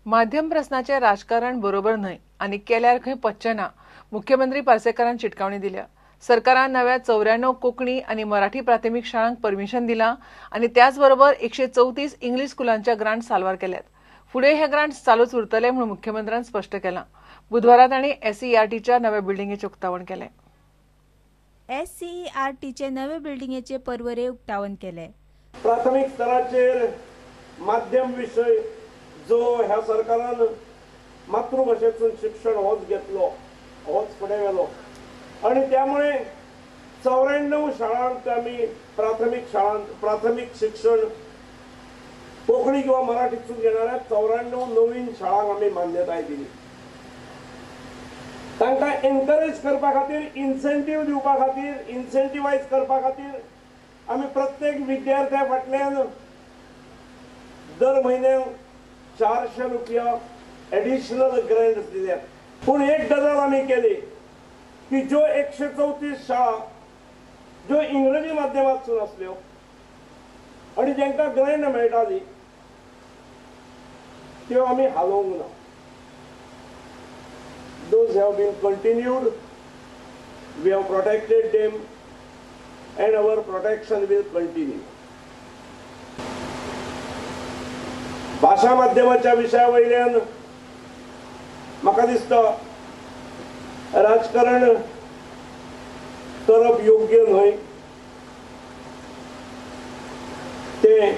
माध्यम प्रस्नाचें राजकारण बरोबर न्हय आनी केल्यार खंय पच्चें ना, मुख्यमंत्री पार्सेकारान शिटकावणी दिल्या. सरकारान नव्या 94 कोंकणी आनी मराठी प्राथमीक शाळांक परमिशन दिलां आनी त्याच बरोबर 134 इंग्लीश स्कुलांच्या ग्रांट साल्वार केल्यात. फुडें हे ग्रांट चालूच उरतले म्हूण मुख्यमंत्र्यान स्पश्ट केलां. बुधवारा तांणी एसईआरटीच्या नव्या बिल्डिंगेचें उक्तावण केलें. एससीईआरटीचे नवे बिल्डिंगेचे परवरे उक्तावण केले. प्राथमीक स्तराचेर माध्यम विशय जो ह्या सरकारान मातृभाशेतून शिक्षण होच घेतलो, होच फुडें व्हेलो आनी त्यामुळे 94 शाळांक आमी प्राथमीक शाळांत प्राथमीक शिक्षण कोंकणी किंवा मराठीतून घेणाऱ्या 94 नवीन शाळांक आमी मान्यताय दिली. तांकां एनकरेज करपा खातीर, इन्सेंटीव दिवपा खातीर, इन्सेंटिवायज करपा खातीर आमी प्रत्येक विद्यार्थ्या फाटल्यान दर म्हयन्याक 400 रुपया एडिशनल ग्रँट्स दिल्यात. पूण एक गजाल आमी केली की ज्यो 134 शाळा ज्यो इंग्रजी माध्यमांतसून आसल्यो आनी जांकां ग्रँट मेळटाली त्यो आमी हालोवंक ना. Those have been continued, we have protected them and our protection will continue. भाशा माध्यमाच्या विशया वयल्यान म्हाका दिसता राजकारण करप योग्य न्हय, तें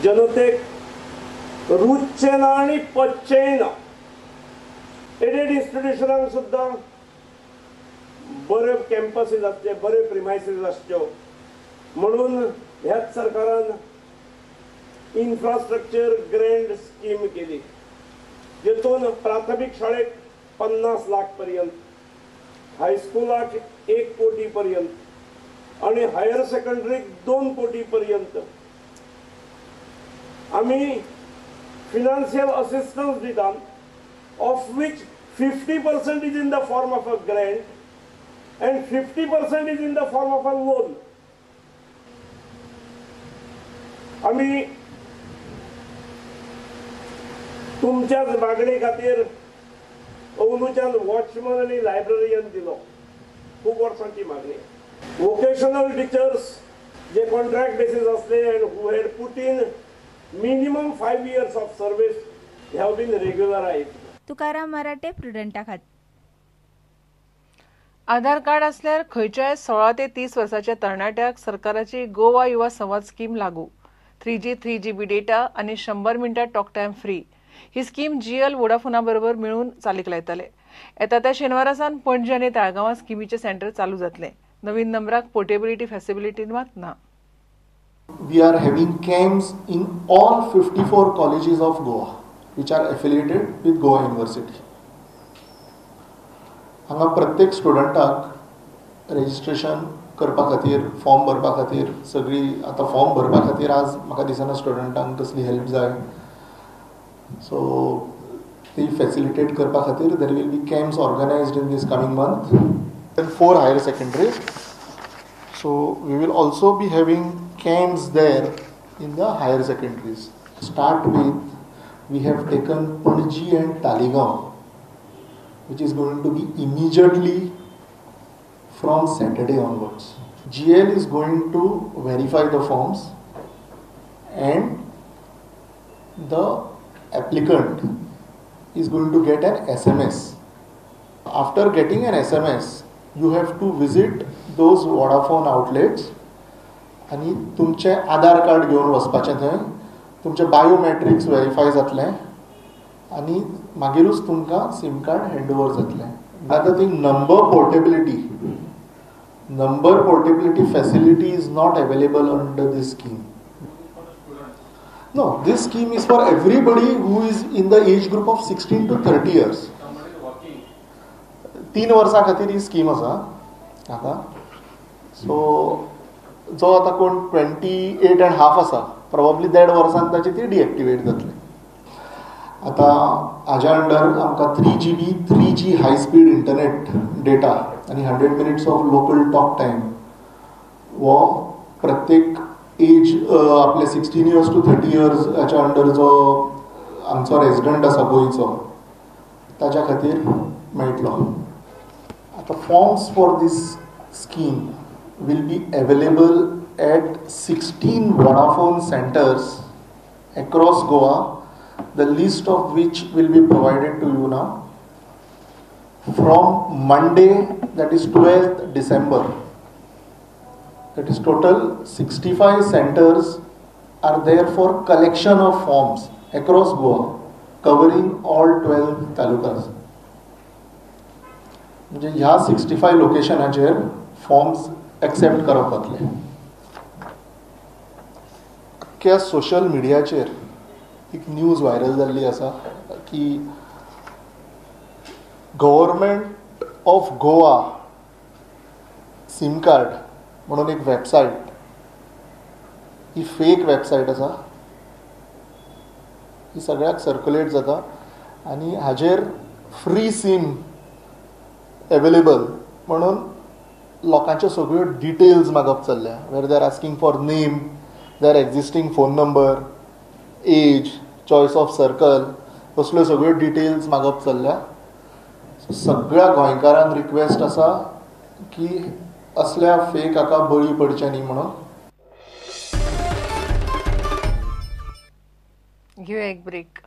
जनतेक रुचचें ना आनी पचचेंय ना. एडेड इन्स्टिट्युशनांक सुद्दां बरे कॅम्पसीस आसचे, बरे प्रिमायसीस आसच्यो म्हणून ह्याच सरकारान इन्फ्रास्ट्रक्चर ग्रँट स्कीम केली, जेतून प्राथमीक शाळेक 50 लाख पर्यंत, हायस्कुलाक 1 कोटी पर्यंत आनी हायर सेकंडरीक 2 कोटी पर्यंत आमी फिनान्शियल असिस्टन्स दितात, of which 50% is in the form of a grant and 50% is in the form of a loan. आमी तुमच्याच मागणी खातीर अंदूच्यान वॉचमन आनी लायब्ररियन दिलो, खूब वर्सांची मागणी. वोकेशनल टिचर्स जे कॉन्ट्रॅक्ट बेसीस आसले and who had put in minimum 5 years of service have been regularised. Tukaram Marathe, प्रुडंटा खातीर. आधार कार्ड असल्यार खंयच्याय 16 ते 30 वर्साच्या तरणाट्याक सरकाराची गोवा युवा संवाद स्कीम लागू. 3G 3GB data आनी 100 मिनटां टॉक टायम फ्री ही स्कीम जीएल वोडाफोना बरोबर मेळून चालीक लायतले. येता त्या शेनवारा सावन पणजे आनी ताळगांवां स्किमीचें सेंटर चालू जातलें. नवीन नंबराक पोर्टेबिलिटी फॅसिलिटी मात ना. We are having camps in all 54 colleges of Goa which are affiliated with Goa University. हांगा प्रत्येक स्टुडंटाक रजिस्ट्रेशन करपा खातीर, फॉर्म भरपा खातीर सगळी आतां फॉर्म भरपा खातीर आज म्हाका दिसना स्टुडंटांक कसली हेल्प जाय, सो ती फॅसिलिटेट करपा खातीर there will be camps organised in this coming month. 4 higher secondaries, so we will also be having camps there in the higher secondaries. Start with, we have taken Panaji and Taleigao, which is going to be immediately from Saturday onwards. GL is going to verify the forms and the applicant is going to get an SMS. After getting an SMS, you have to visit those Vodafone outlets आनी तुमचें आधार card घेवन वचपाचें थंय, तुमचें biometrics verify जातलें आनी मागीरूच तुमकां सीम कार्ड हँड ओवर जातलें. आतां ती number portability, number portability facility is not available under this scheme. No, this scheme is for everybody who is in the age group of 16 to 30 years. 3 वर्सां खातीर ही scheme आसा आतां. So जो आतां कोण 28.5 आसा, प्रोबेबली 1.5 वर्सान ताची ती डिएक्टिवेट जातली. आतां हाज्या अंडर आमकां 3GB 3G high speed internet data आनी 100 minutes of local talk time हो प्रत्येक एज आपले 16 इयर्स टू 30 इयर्स हाच्या अंडर जो आमचो रेजिडंट आसा गोंयचो ताच्या खातीर मेळटलो. आतां forms for this scheme will be available at 16 Vodafone centres across Goa, the list of which will be provided to you now from Monday, that is 12th December. That is total 65 centers are there for collection of forms across Goa, covering all 12 talukas. म्हणजे ह्या 65 लोकेशनाचेर forms accept करप जातले. अख्ख्या social मिडियाचेर एक news viral जाल्ली आसा की government of Goa SIM card म्हणून एक वेबसायट, ही फेक वेबसायट आसा, ही सगळ्याक सर्कुलेट जाता आनी हाजेर फ्री सीम एवेलेबल म्हणून लोकांच्यो सगळ्यो डिटेल्स मागप चल्ल्या, where they are asking for name, their existing phone number, age, choice of circle, असल्यो सगळ्यो डिटेल्स मागप चल्ल्या. सगळ्या गोंयकारांक रिक्वेस्ट आसा की असल्या फेक हाका बळी पडचें न्ही म्हणून. घेवया एक ब्रेक.